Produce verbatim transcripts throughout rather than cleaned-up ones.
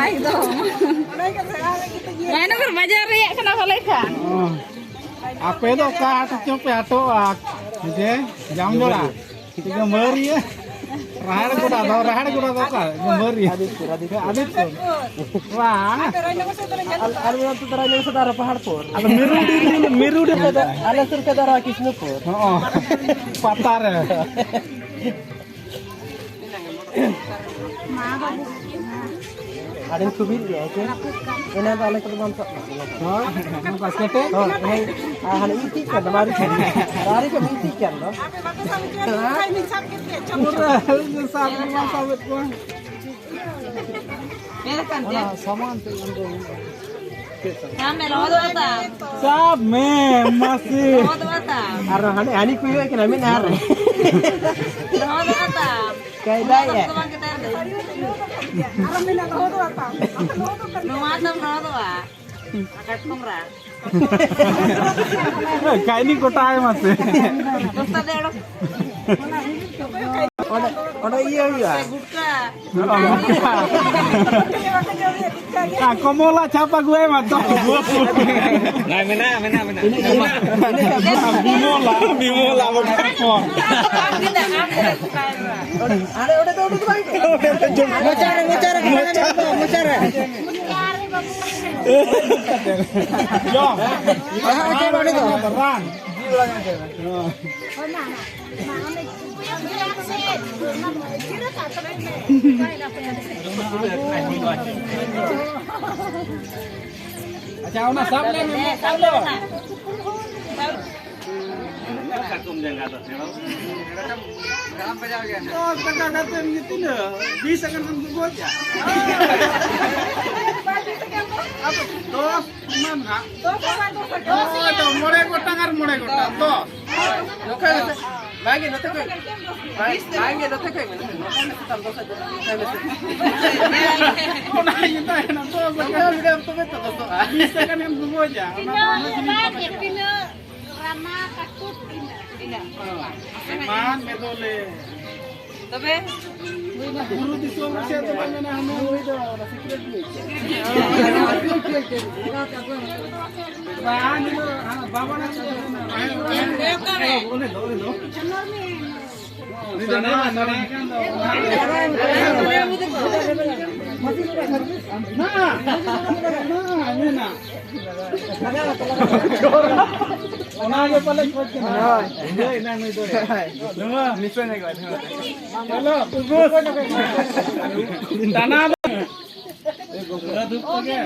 ᱮᱠᱫᱚᱢ᱾ ᱨᱟᱭᱱᱚᱜᱚᱨ ᱵᱟᱡᱟᱨ ᱨᱮᱭᱟᱜ ᱠᱟᱱᱟ ᱯᱟᱞᱮ ᱠᱷᱟᱱ᱾ ᱚ᱾ ᱟᱯᱮ ᱫᱚ ᱚᱠᱟ ᱦᱟᱴ ᱪᱚ ᱯᱮ ᱦᱟᱴᱚᱜᱼᱟ? ᱡᱮ ᱡᱟᱢᱡᱚᱲᱟ᱾ ᱜᱟᱹᱢᱟᱹᱨᱤᱭᱟᱹ᱾ ᱨᱟᱦᱮᱲ ᱜᱚᱰᱟ ᱫᱚ, ᱨᱟᱦᱮᱲ ᱜᱚᱰᱟ ᱫᱚ ᱚᱠᱟ? ᱜᱟᱹᱢᱟᱹᱨᱤᱭᱟᱹ᱾ ᱟᱫᱤᱛᱯᱩᱨ, ᱟᱫᱤᱛᱯᱩᱨ᱾ ᱟᱫᱤᱛᱯᱩᱨ᱾ ᱵᱟᱝ᱾ ᱟᱞ-, ᱟᱞᱮ ᱱᱚᱛᱮ ᱫᱚ ᱨᱟᱭᱱᱚᱜᱚᱨ ᱥᱮᱫ ᱫᱚ ᱨᱟᱭᱱᱚᱜᱚᱨ ᱥᱮᱫ ᱫᱚ ᱟᱨᱚ ᱯᱟᱦᱟᱲᱯᱩᱨ᱾ ᱟᱫᱚ ᱢᱤᱨᱩᱰᱤ, ᱢᱤᱨᱩᱰᱤ᱾ ᱟᱞᱮ ᱫᱚ, ᱟᱞᱮ ᱥᱩᱨ ᱠᱷᱚᱡ ᱫᱚ ᱟᱨᱚ ᱠᱤᱥᱱᱩᱯᱩᱨ᱾ ᱦᱚᱸ᱾ ᱯᱟᱛᱟ ᱨᱮ᱾ ᱟᱹᱰᱤ ᱥᱩᱵᱤᱫ ᱜᱮᱭᱟ, ᱦᱮᱸ ᱪᱮ? ᱮᱱᱟ ᱫᱚ ᱟᱞᱮ ᱠᱚᱫᱚ ᱵᱟᱢ ᱥᱟᱵ ᱠᱚᱣᱟ᱾ ᱦᱳᱭ, ᱱᱚᱝᱠᱟ ᱠᱮᱴᱮᱡ᱾ ᱦᱳᱭ, ᱦᱳᱭ᱾ ᱟᱨ ᱦᱟᱱᱮ ᱤᱧ ᱛᱤᱡ ᱠᱟᱱ ᱫᱚ, ᱢᱟᱨᱮ ᱠᱷᱚᱱ᱾ ᱟᱨ ᱟᱨᱮ ᱠᱷᱚᱱ ᱤᱧ ᱛᱤᱡ ᱠᱟᱱ ᱫᱚ᱾ ᱯᱩᱨᱟᱹ ᱥᱟᱵ ᱜᱮ ᱵᱟᱢ ᱥᱟᱵᱮᱫ ᱠᱚᱣᱟ᱾ ᱧᱮᱞ ᱟᱠᱟᱱ ᱛᱮ? ᱚᱱᱟ ᱥᱟᱢᱟᱱ ᱛᱮ ᱩᱱ ᱫᱚ ᱦᱩᱭᱩᱜᱼᱟ᱾ ᱥᱟᱵ ᱢᱮ, ᱞᱚᱦᱚᱫᱚᱜᱼᱟ ᱛᱟᱢ᱾ ᱥᱟᱵ ᱢᱮ, ᱢᱟᱥᱮ᱾ ᱞᱚᱦᱚᱫᱚᱜᱼᱟ ᱛᱟᱢ᱾ ᱟᱨ ᱦᱟᱱᱮ ᱦᱟᱹᱱᱤ ᱠᱚ ᱦᱩᱭᱩᱜ ᱠᱟᱱᱟ ᱢᱮᱫ ᱟᱨ᱾ ᱞᱚᱦᱚᱫᱚᱜᱼᱟ ᱛᱟᱢ᱾ ᱠᱟᱭᱫᱟᱭ ᱮ᱾ ᱱᱚᱣᱟ ᱛᱟᱢ ᱞᱚᱦᱚᱫᱚᱜᱼᱟ᱾ ᱠᱟᱴᱠᱚᱢ ᱨᱟᱜ᱾ ᱠᱟᱹᱭᱱᱤ ᱠᱚᱴᱟ ᱟᱭ ᱢᱟᱥᱮ᱾ ᱫᱚᱥᱴᱟ ᱫᱮ ᱚᱰᱚᱠ᱾ ᱚᱸᱰᱮ, ᱚᱸᱰᱮ ᱤᱭᱟᱹ ᱦᱩᱭᱩᱜᱼᱟ᱾ ᱜᱩᱴᱠᱟ᱾ ᱟᱨ ᱠᱚᱢᱚᱞᱟ ᱪᱷᱟᱯ ᱟᱹᱜᱩᱭ ᱢᱟ ᱛᱚ᱾ ᱦᱮᱸ, ᱢᱮᱱᱟᱜᱼᱟ, ᱢᱮᱱᱟᱜᱼᱟ, ᱢᱮᱱᱟᱜᱼᱟ᱾ ᱵᱤᱢᱚᱞᱟ, ᱵᱤᱢᱚᱞᱟ ᱵᱟᱠᱷᱟᱡ ᱠᱚ᱾ ᱟᱨᱮ, ᱚᱸᱰᱮ ᱫᱚ ᱩᱰᱩᱠ ᱵᱟᱝ ᱦᱩᱭᱩᱜᱼᱟ᱾ ᱢᱚᱪᱟ ᱨᱮ, ᱢᱚᱪᱟ ᱨᱮ, ᱢᱚᱪᱟ ᱨᱮ᱾ ᱡᱚᱢ᱾ ᱡᱟᱦᱟᱸ ᱚᱪᱚᱜ ᱚᱸᱰᱮ ᱫᱚ᱾ ᱨᱟᱱ᱾ ᱟᱪᱪᱷᱟ, ᱚᱱᱟ ᱥᱟᱵ ᱞᱮ ᱢᱮ, ᱥᱟᱵ ᱞᱮ᱾ ᱠᱟᱴᱠᱚᱢ ᱡᱟᱸᱜᱟ ᱫᱚ ᱦᱮᱸ᱾ ᱫᱚᱥ ᱴᱟᱠᱟ ᱠᱟᱛᱮ ᱱᱤᱭᱟᱹ ᱛᱤᱱᱟᱹᱜ? ᱵᱤᱥ ᱴᱟᱠᱟ ᱠᱷᱟᱱ ᱠᱚ ᱜᱚᱡᱟ᱾ ᱟᱫᱚ ᱫᱚᱥ ᱚᱱᱟ ᱱᱟᱦᱟᱜ᱾ ᱫᱚᱥ ᱫᱚ ᱢᱚᱬᱮ ᱜᱚᱴᱟᱝ ᱟᱨ ᱢᱚᱬᱮ ᱜᱚᱴᱟᱝ, ᱫᱚᱥ᱾ ᱱᱚᱝᱠᱟ ᱜᱮ ᱥᱮ? ᱵᱟᱝ ᱜᱮ, ᱱᱚᱛᱮ ᱠᱷᱚᱡ᱾ ᱵᱟᱝ, ᱵᱟᱝ ᱜᱮ, ᱱᱚᱛᱮ ᱠᱷᱚᱡ ᱢᱮ, ᱱᱚᱛᱮ ᱠᱷᱚᱡ᱾ ᱱᱚᱛᱮ ᱠᱷᱚᱡ ᱢᱮ᱾ ᱚᱱᱟ ᱜᱮ ᱛᱟᱦᱮᱱᱟ, ᱫᱚᱥ ᱴᱟᱠᱟ᱾ ᱱᱚᱝᱠᱟ ᱵᱷᱤᱰᱤᱭᱳ ᱛᱚᱵᱮ ᱛᱚ ᱫᱚᱥᱚᱜᱼᱟ᱾ ᱵᱤᱥ ᱴᱟᱠᱟ ᱨᱮᱢ ᱰᱩᱵᱟᱹᱡᱟ, ᱚᱱᱟ ᱫᱚ ᱚᱱᱟ ᱡᱤᱱᱤᱥ ᱵᱟᱝ ᱠᱟᱱᱟ᱾ ᱛᱤᱱᱟᱹᱜ ᱨᱟᱢᱟ ᱠᱟᱹᱴᱩᱵ ᱛᱤᱱᱟᱹᱜ? ᱮᱢᱟᱱ ᱢᱮᱫᱚᱞᱮ᱾ ᱛᱚᱵᱮ? ᱵᱩᱨᱩ ᱫᱤᱥᱚᱢ ᱨᱮ ᱪᱮᱫ ᱫᱚ ᱵᱟᱝ ᱢᱮᱱᱟ, ᱦᱟᱱᱟ ᱱᱩᱭ ᱫᱚ ᱚᱱᱟ ᱥᱤᱠᱨᱮᱴ ᱜᱮ᱾ ᱵᱟᱝ, ᱩᱱᱤ ᱫᱚ, ᱦᱟᱱᱟ ᱵᱟᱵᱟ ᱱᱟᱜ ᱫᱚ ᱚᱱᱟ᱾ ᱚᱸᱰᱮ ᱫᱚ, ᱚᱸᱰᱮ ᱫᱚ᱾ ᱩᱱᱤ ᱫᱚ ᱱᱚᱣᱟ, ᱱᱚᱣᱟ᱾ ᱚᱱᱟ ᱜᱮ ᱯᱟᱞᱮ ᱠᱷᱚᱡ ᱠᱟᱱᱟ᱾ ᱦᱳᱭ᱾ ᱱᱩᱭ ᱫᱚ᱾ ᱱᱩᱭ ᱫᱚ᱾ ᱱᱤᱥᱪᱚᱭ ᱧᱮᱞ ᱠᱚᱣᱟ᱾ ᱦᱮᱞᱳ, ᱩᱜᱩᱥ᱾ ᱫᱟᱱᱟ ᱫᱚ᱾ ᱯᱩᱨᱟᱹ ᱫᱩᱠ ᱠᱚᱜᱮ᱾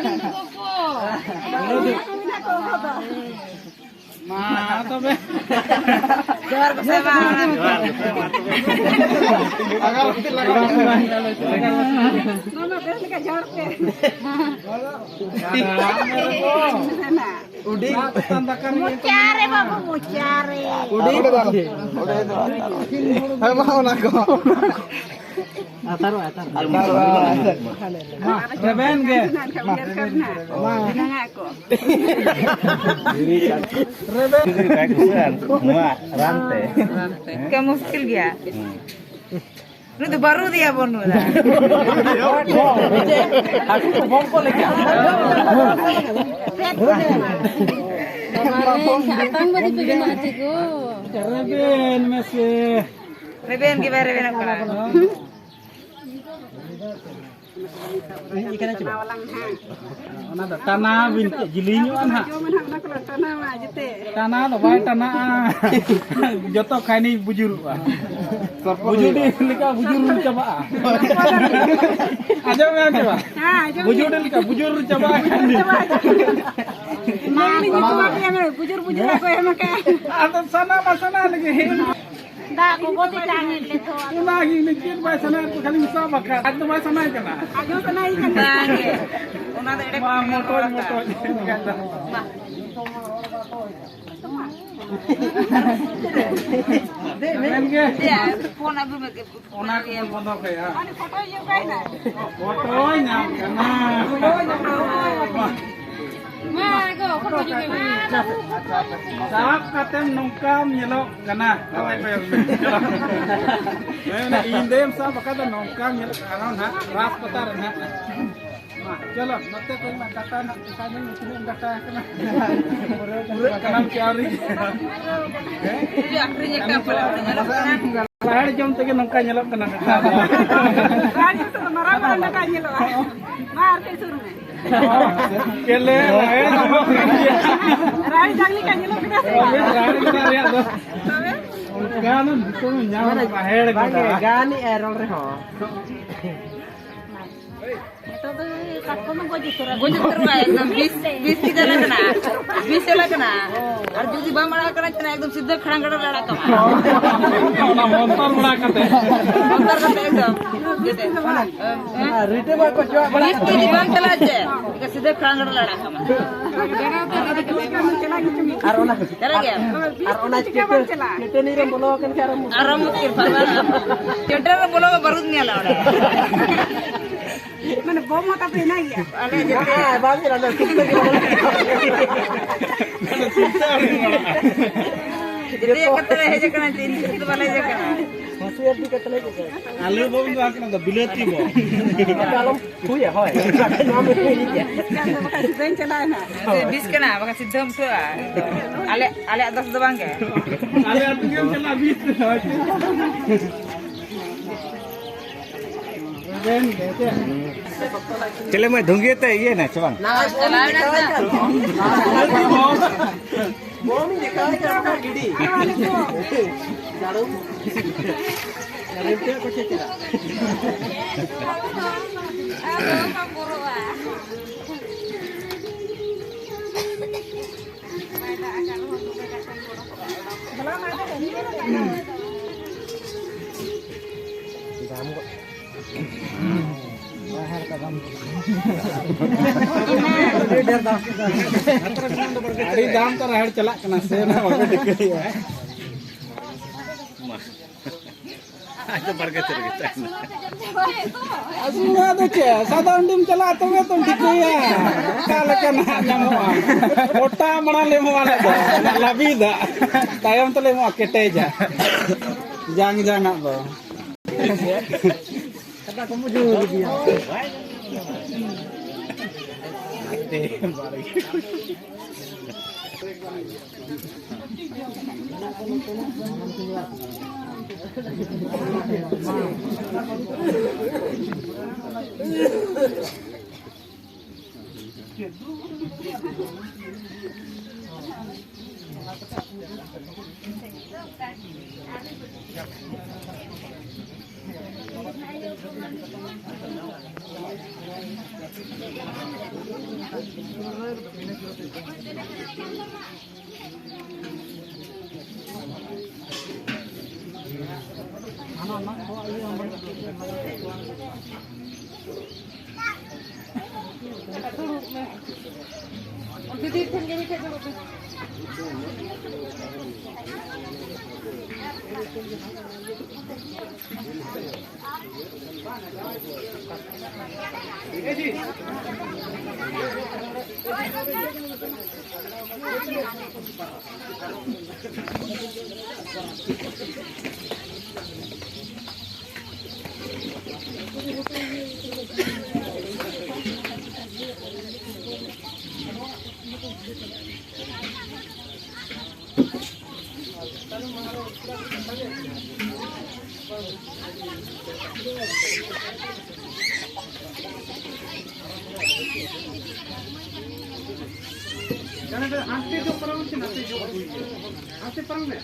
ᱯᱩᱨᱟᱹ ᱫᱩᱠ᱾ ᱢᱟ ᱛᱚᱵᱮ᱾ ᱡᱚᱦᱟᱨ ᱜᱚᱸᱥᱟᱭ ᱵᱟᱵᱟ᱾ ᱡᱚᱦᱟᱨ ᱜᱚᱸᱥᱟᱭ ᱵᱟᱵᱟ᱾ ᱢᱟᱢᱟ ᱵᱮᱥ ᱞᱮᱠᱟ ᱡᱚᱦᱟᱨ ᱯᱮ᱾ ᱦᱩᱰᱤᱧ᱾ ᱢᱚᱪᱟ ᱨᱮ ᱵᱟᱹᱵᱩ, ᱢᱚᱪᱟ ᱨᱮ᱾ ᱦᱩᱰᱤᱧ᱾ ᱦᱮᱸ, ᱢᱟ ᱚᱱᱟ ᱠᱚ᱾ ᱟᱛᱟᱨᱚᱜ, ᱟᱛᱟᱨᱚᱜ᱾ ᱢᱟ, ᱨᱮᱵᱮᱱ ᱜᱮ᱾ ᱢᱟ᱾ ᱨᱮᱵᱮᱱ᱾ ᱱᱚᱣᱟ ᱨᱟᱱ ᱛᱮ᱾ ᱠᱟ ᱢᱩᱥᱠᱤᱞ ᱜᱮᱭᱟ᱾ ᱱᱩᱭ ᱫᱚ ᱵᱟᱹᱨᱩᱫᱤᱭᱟ ᱵᱚᱱ ᱱᱩᱭ ᱫᱚ᱾ ᱦᱟᱹᱠᱩ ᱠᱚ ᱵᱚᱢ ᱠᱚ ᱞᱮᱠᱟ᱾ ᱟᱛᱟᱝ ᱵᱟᱹᱫᱤ ᱯᱮ ᱵᱮᱱᱟᱣ ᱦᱚᱪᱚ ᱠᱚ᱾ ᱨᱮᱵᱮᱱ ᱢᱮᱥᱮ᱾ ᱨᱮᱵᱮᱱ ᱜᱮ ᱵᱟᱭ ᱨᱮᱵᱮᱱᱚᱜ ᱠᱟᱱᱟ᱾ ᱚᱱᱟ ᱫᱚ ᱴᱟᱱᱟ ᱵᱤᱱ ᱡᱤᱞᱤᱧᱚᱜᱼᱟ ᱱᱟᱦᱟᱜ᱾ ᱴᱟᱱᱟ ᱫᱚ ᱵᱟᱭ ᱴᱟᱱᱟᱜᱼᱟ᱾ ᱡᱚᱛᱚ ᱠᱷᱟᱭᱱᱤ ᱵᱩᱡᱩᱨᱚᱜᱼᱟ᱾ ᱵᱩᱡᱩᱨ ᱞᱮᱠᱟ ᱵᱩᱡᱩᱨ ᱪᱟᱵᱟᱜᱼᱟ᱾ ᱟᱸᱡᱚᱢ ᱢᱮ ᱥᱮ ᱵᱟᱝ? ᱦᱮᱸ, ᱟᱸᱡᱚᱢ ᱵᱩᱡᱩᱨ ᱞᱮᱠᱟ ᱵᱩᱡᱩᱨ ᱪᱟᱵᱟᱜᱼᱟ ᱠᱷᱟᱭᱱᱤ᱾ ᱢᱟ, ᱵᱩᱡᱩᱨ, ᱵᱩᱡᱩᱨ ᱠᱚ ᱮᱢ ᱟᱠᱟᱫ᱾ ᱟᱫᱚ ᱥᱟᱱᱟ ᱢᱟ ᱥᱟᱱᱟ ᱞᱮᱜᱮ᱾ ᱫᱟᱜ ᱜᱚᱜᱚ ᱛᱮ ᱪᱟ ᱧᱮᱞ ᱞᱮ ᱛᱚ᱾ ᱚᱱᱟ ᱜᱮ ᱤᱧ ᱫᱚ ᱪᱮᱫ ᱵᱟᱭ ᱥᱟᱱᱟᱭᱮᱫ ᱠᱚ, ᱠᱷᱟᱹᱞᱤᱧ ᱥᱟᱵ ᱟᱠᱟᱫ᱾ ᱟᱡ ᱫᱚ ᱵᱟᱭ ᱥᱟᱱᱟᱭᱮ ᱠᱟᱱᱟ᱾ ᱟᱡ ᱫᱚ ᱥᱟᱱᱟᱭᱮ ᱠᱟᱱᱟ᱾ ᱵᱟᱝ ᱜᱮ᱾ ᱚᱱᱟ ᱫᱚ ᱮᱲᱮ ᱠᱚ ᱢᱮᱱ ᱢᱚᱴᱚᱡ, ᱨᱚᱲ ᱠᱟᱜ᱾ ᱢᱚᱴᱚᱡ᱾ ᱢᱟ᱾ ᱢᱮᱱ ᱜᱮ᱾ ᱫᱮ, ᱯᱷᱳᱱ ᱟᱹᱜᱩ ᱢᱮ᱾ ᱚᱱᱟ ᱠᱚ ᱵᱚᱱᱫᱚ ᱠᱟᱭᱟ᱾ ᱟᱨ ᱯᱷᱳᱴᱳ ᱤᱭᱟᱹ ᱠᱟᱭ ᱱᱟ᱾ ᱯᱷᱳᱴᱳ ᱧᱟᱢ ᱠᱟᱱᱟ᱾ ᱢᱟ ᱜᱚ, ᱯᱷᱳᱴᱳ ᱡᱩᱫᱤ ᱢᱟ᱾ ᱥᱟᱵ ᱠᱟᱛᱮᱢ ᱱᱚᱝᱠᱟᱢ ᱧᱮᱞᱚᱜ ᱠᱟᱱᱟ᱾ ᱠᱟᱛᱮ ᱠᱚᱭᱚᱜ ᱢᱮ᱾ ᱦᱮᱸ, ᱚᱱᱟ ᱤᱧ ᱫᱚᱭᱮᱢ ᱥᱟᱵ ᱟᱠᱟᱫᱟ, ᱱᱚᱝᱠᱟᱢ ᱧᱮᱞᱚᱜ ᱠᱟᱱᱟ᱾ ᱟᱨᱦᱚᱸ ᱱᱟᱦᱟᱜ ᱨᱟᱥᱯᱟᱛᱟ ᱨᱮ ᱱᱟᱦᱟᱜ᱾ ᱢᱟ, ᱪᱚᱞᱚ, ᱱᱚᱛᱮ ᱠᱷᱚᱱ ᱢᱟ ᱰᱟᱴᱟ ᱱᱟᱦᱟᱜ ᱫᱮᱠᱷᱟᱣ ᱧᱚᱜ ᱢᱮ, ᱛᱤᱱᱟᱹᱜ ᱮᱢ ᱰᱟᱴᱟ ᱟᱠᱟᱱᱟ? ᱯᱩᱨᱟᱹᱜ ᱠᱟᱱᱟᱢ ᱪᱮ ᱟᱹᱣᱨᱤ? ᱦᱮᱸ? ᱟᱹᱠᱷᱨᱤᱧ ᱟᱠᱟᱫ ᱯᱟᱞᱮ ᱧᱮᱞᱚᱜ ᱠᱟᱱᱟ᱾ ᱨᱟᱦᱮᱲ ᱡᱚᱢ ᱛᱮᱜᱮ ᱱᱚᱝᱠᱟ ᱧᱮᱞᱚᱜ ᱠᱟᱱᱟ ᱰᱟᱴᱟ ᱫᱚ᱾ ᱨᱟᱦᱮᱲ ᱡᱚᱢ ᱛᱮᱫᱚ ᱢᱟᱨᱟᱝ ᱢᱟᱨᱟᱝ ᱰᱟᱴᱟ ᱧᱮᱞᱚᱜᱼᱟ᱾ ᱢᱟ, ᱟᱨ ᱠᱟᱹᱡ ᱥᱩᱨ ᱢᱮ᱾ ᱪᱮᱞᱮ ᱨᱟᱦᱮᱲ ᱧᱟᱢᱚᱜ ᱠᱟᱱ ᱜᱮᱭᱟ᱾ ᱨᱟᱦᱮᱲ ᱡᱟᱝ ᱞᱮᱠᱟ ᱧᱮᱞᱚᱜ ᱠᱟᱱᱟ ᱥᱮ ᱵᱟᱝ? ᱨᱟᱦᱮᱲ ᱜᱚᱰᱟ ᱨᱮᱭᱟᱜ ᱫᱚ ᱚᱱᱠᱟᱱ ᱫᱤᱥᱚᱢ ᱧᱟᱢ ᱢᱟᱱᱮ ᱨᱟᱦᱮᱲ ᱵᱟᱝᱜᱮ, ᱜᱚᱰᱟ᱾ ᱜᱟᱱᱮᱜᱼᱟᱭ ᱨᱚᱲ ᱨᱮᱦᱚᱸ᱾ ᱱᱤᱛᱚᱜ ᱫᱚ ᱠᱟᱴᱠᱚᱢ ᱫᱚ ᱜᱚᱡ ᱩᱛᱟᱹᱨᱟ᱾ ᱜᱚᱡ ᱩᱛᱟᱹᱨᱚᱜᱼᱟ ᱮᱠᱫᱚᱢ, ᱵᱤᱥ, ᱵᱤᱥ ᱠᱤ ᱪᱟᱞᱟᱜ ᱠᱟᱱᱟ, ᱵᱤᱥ ᱪᱟᱞᱟᱜ ᱠᱟᱱᱟ᱾ ᱟᱨ ᱡᱩᱫᱤ ᱵᱟᱢ ᱟᱲᱟᱜ ᱠᱟᱱᱟ, ᱮᱠᱫᱚᱢ ᱥᱤᱫᱷᱟᱹ ᱠᱷᱟᱲᱟᱝ ᱜᱟᱰᱟ ᱨᱮ ᱟᱲᱟᱜ ᱠᱟᱢᱟ᱾ ᱚᱱᱟ ᱢᱚᱱᱛᱚᱨ ᱵᱟᱲᱟ ᱠᱟᱛᱮ᱾ ᱢᱚᱱᱛᱚᱨ ᱠᱟᱛᱮ ᱮᱠᱫᱚᱢ᱾ ᱡᱮᱛᱮ᱾ ᱦᱮᱸ? ᱨᱤᱴᱟᱹ ᱢᱟ ᱠᱚ ᱡᱚᱜ ᱵᱟᱲᱟ ᱵᱤᱥ ᱠᱮᱡᱤ ᱵᱟᱝ ᱪᱟᱞᱟᱜ ᱪᱮ, ᱮᱱᱠᱷᱟᱱ ᱥᱤᱫᱷᱟᱹ ᱠᱷᱟᱲᱟᱝ ᱜᱟᱰᱟ ᱨᱮ ᱟᱲᱟᱜ ᱠᱟᱢᱟ᱾ ᱟᱨ ᱚᱱᱟ, ᱪᱟᱞᱟᱜ ᱜᱮᱭᱟ᱾ ᱟᱨ ᱚᱱᱟ ᱪᱟᱹᱴᱟᱹ-, ᱪᱟᱹᱴᱟᱹᱱᱤ ᱨᱮᱢ ᱵᱚᱞᱚ ᱟᱠᱟᱱ ᱠᱷᱟᱱ ᱟᱨᱚ ᱢᱩᱥᱠᱤᱞ᱾ ᱟᱨᱚ ᱢᱩᱥᱠᱤᱞ, ᱯᱟᱨᱣᱟ᱾ ᱪᱟᱹᱴᱟᱹᱱᱤ ᱨᱮᱢ ᱵᱚᱞᱚ ᱟᱠᱟᱱ ᱠᱷᱟᱱ ᱟᱨᱚ ᱢᱩᱥᱠᱤᱞ᱾ ᱪᱟᱹᱴᱟᱹᱱᱤ ᱨᱮ ᱵᱚᱞᱚ ᱵᱟᱹᱨᱩᱫ ᱧᱮᱞᱟ ᱚᱸᱰᱮ᱾ ᱢᱟᱱᱮ ᱵᱚᱢ ᱦᱚᱸ ᱛᱟᱯᱮ ᱦᱮᱱᱟᱜ ᱜᱮᱭᱟ᱾ ᱟᱞᱮ ᱡᱮᱛᱮ ᱦᱮᱸ, ᱵᱟᱝ ᱦᱩᱭᱩᱜᱼᱟ, ᱟᱫᱚ ᱥᱩᱠᱛᱟᱹ ᱜᱮ ᱵᱟᱝ ᱦᱩᱭᱩᱜᱼᱟ᱾ ᱡᱮᱛᱮ ᱠᱟᱛᱮ ᱞᱮ ᱦᱮᱡ ᱟᱠᱟᱱᱟ, ᱪᱮᱫ ᱤᱧ ᱫᱚ ᱵᱟᱞᱮ ᱦᱮᱡ ᱟᱠᱟᱱᱟ᱾ ᱦᱚᱸᱥᱤᱭᱟᱹᱨ ᱫᱤ ᱠᱟᱛᱮ ᱞᱮ ᱦᱮᱡ ᱟᱠᱟᱱᱟ᱾ ᱟᱞᱮ ᱵᱚᱢ ᱫᱚ ᱟᱯᱱᱟ ᱫᱚ ᱵᱤᱞᱟᱹᱛᱤ ᱵᱚᱢ᱾ ᱟᱞᱚᱢ ᱦᱩᱭᱟ, ᱦᱳᱭ᱾ ᱱᱚᱣᱟ ᱢᱤᱫ ᱴᱷᱮᱱ ᱜᱮ᱾ ᱵᱟᱠᱷᱟᱡ ᱥᱤᱫᱷᱟᱹᱧ ᱪᱟᱞᱟᱣ ᱮᱱᱟ᱾ ᱡᱮ ᱵᱤᱥ ᱠᱟᱱᱟ, ᱵᱟᱠᱷᱟᱡ ᱥᱤᱫᱷᱟᱹᱢ ᱩᱴᱷᱟᱹᱜᱼᱟ᱾ ᱟᱞᱮ, ᱟᱞᱮᱭᱟᱜ ᱫᱚᱥ ᱫᱚ ᱵᱟᱝ ᱜᱮ᱾ ᱟᱞᱮ ᱟᱹᱛᱩ ᱜᱮᱢ ᱪᱟᱞᱟᱜ ᱵᱤᱥ᱾ ᱪᱮᱞᱮ ᱢᱟᱹᱭ ᱫᱷᱩᱝᱜᱤᱭᱟᱹ ᱛᱮ ᱤᱭᱟᱹ ᱱᱟ ᱪᱮ ᱵᱟᱝ? ᱪᱟᱞᱟᱣ ᱮᱱᱟ ᱥᱮ? ᱵᱚᱢ ᱤᱧ ᱫᱮᱠᱷᱟᱣ ᱠᱟᱱᱟ ᱜᱤᱰᱤ᱾ ᱡᱟᱹᱲᱩᱢ᱾ ᱡᱟᱹᱲᱩᱢ ᱛᱮ ᱠᱚ ᱪᱮᱫ ᱠᱮᱫᱟ᱾ ᱟᱹᱰᱤ ᱫᱟᱢ ᱛᱚ ᱨᱟᱦᱮᱲ ᱪᱟᱞᱟᱜ ᱠᱟᱱᱟ ᱥᱮ, ᱚᱱᱟ ᱵᱟᱯᱮ ᱴᱷᱤᱠᱟᱹᱭᱮᱫᱼᱟ᱾ ᱟᱡ ᱫᱚ ᱵᱟᱲᱜᱮ ᱥᱮᱫ ᱨᱮᱜᱮ ᱛᱟᱦᱮᱱᱟ᱾ ᱟᱹᱥᱩᱞ ᱚᱲᱟᱜ ᱫᱚ ᱪᱮᱫ? ᱥᱟᱫᱟ ᱦᱟᱺᱰᱤᱢ ᱪᱟᱞᱟᱜᱼᱟ, ᱛᱚᱵᱮ ᱛᱚᱢ ᱴᱷᱤᱠᱟᱹᱭᱟ ᱚᱠᱟ ᱞᱮᱠᱟᱱᱟᱜ ᱧᱟᱢᱚᱜᱼᱟ᱾ ᱜᱚᱴᱟ ᱢᱟᱲᱟᱝ ᱞᱮ ᱮᱢᱚᱜᱼᱟ ᱟᱞᱮ ᱫᱚ᱾ ᱚᱱᱟ ᱞᱟᱹᱵᱤᱫᱟᱜ᱾ ᱛᱟᱭᱚᱢ ᱛᱮᱞᱮ ᱮᱢᱚᱜᱼᱟ ᱠᱮᱴᱮᱡᱟᱜ᱾ ᱡᱟᱝ ᱡᱟᱝᱟᱜ ᱫᱚ᱾ ᱫᱩᱲᱩᱵ ᱢᱮ᱾ ᱫᱤᱫᱤ ᱴᱷᱮᱱ ᱜᱮ ᱢᱤᱫᱴᱮᱡ ᱫᱩᱲᱩᱵ ᱢᱮ᱾ ᱦᱟᱱᱛᱮ ᱡᱚᱜ ᱯᱟᱨᱚᱢ ᱢᱮ, ᱦᱟᱱᱛᱮ ᱡᱚᱜ ᱟᱹᱜᱩᱭ ᱢᱮ᱾ ᱦᱟᱱᱛᱮ ᱯᱟᱨᱚᱢ ᱢᱮ᱾